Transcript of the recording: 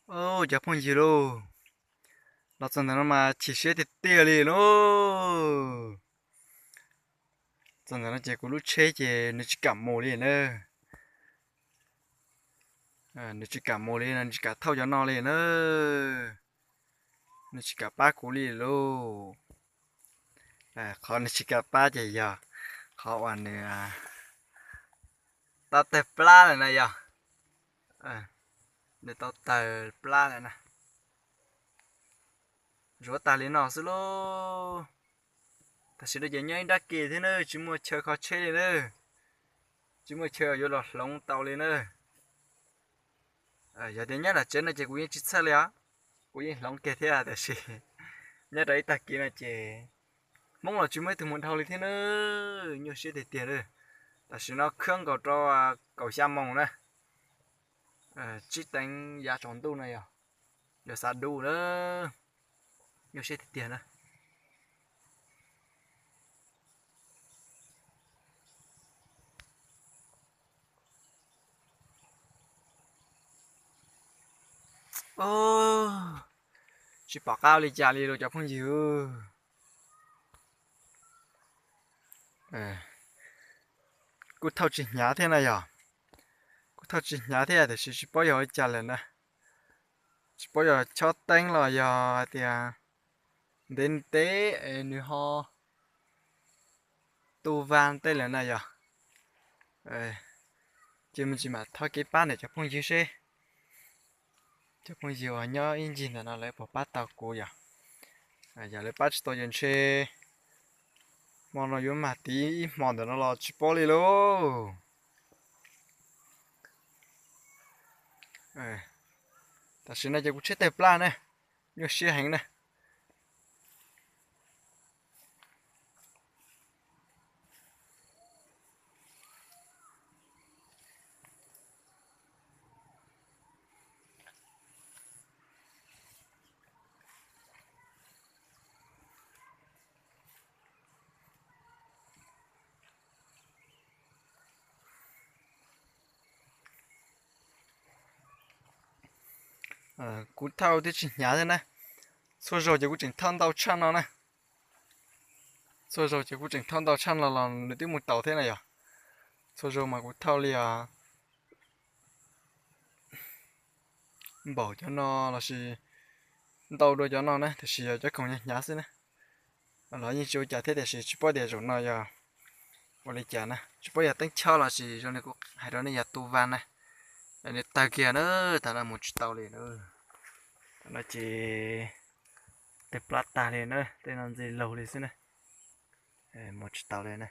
Cov phooj ywg lauj, los txog ntawm no mas chim siab tiag tiag li lauj. Txog ntawm no ces kuv lub tsheb ces nws tsis kam mus li na. Nws tsis kam mus li no, nws tsis kam thauj cov no li na. Nws tsis kam pab kuv li lauj. Qhov nws tsis kam pab ces yog qhov uas nws tau tawg plab lawm na yog. Nws tau tawg plab lawm na. Zuav tag li no xwb lauj. Tam sim no ces nyob ib nrab ke thiab na, tsis muaj chaw kho tsheb li na. Tsis muaj chaw yuav los hloov tau li na. Yog tias nyob nram tsev no ces kuv yeej tsis txhawj li os, kuv yeej hloov kiag thiab, tiam sis nyob rau ib tag kis no ces Hmoob los tsis muaj ib tug mus dhau li thiab na. Nyuaj siab tiag tiag li. Tam sim no khab nkaus rau kaum xya moos na, tsib teev yav tsaus ntuj no yog, yog xav dub na. Nyuaj siab tiag tiag na. Tsis pom qab ua li cas li lauj cov phooj ywg. Kuj thauj tsis hnyav thiab na yog. Kuj thauj tsis hnyav thiab tiam sis tsis paub yog ua li cas lawm na. Tsis paub yog chob teeb los yog hais tias ntev ntev es nws ho tu va tej lawm na yog. Ces me ntsis mam thov kev pab ntawm cov phooj ywg seb, cov phooj ywg uas nyob ib ncig ntawm no lawv puas pab tau kuv yog. Yog lawv pab tsis tau ces ntshe hmo no yuav mag tiv ib hmo ntawm no los tsis paub li lauj. Tam sim no ces kuv tsheb tawg plab na, nyuaj siab heev na. Kuv thauj twb tsis hnyav thiab na. Txhua zaug ces kuv tseem thauj ntau tshaj no na. Txhua zaug ces kuv tseem thauj ntau tshaj no los nws twb mus tau thiab na yog. Txhua zaug mas kuv thauj li os, npaum cov no lossis ntau dua cov no na, tiam sis yog cov khoom hnyav hnyav xwb na. Los yeej tsis ua cas thiab tiam sis tsis paub tias zaum no yog ua li cas na, tsis paub yog teeb chob lossis zoo li kuv hais rau nej yog tu va na. Nws tawg kiag na, thaum no mus tsis tau li na. Thaum no ces tej plab tag li na, tej no ntxi laug li xwb na. Mus tsis tau li na.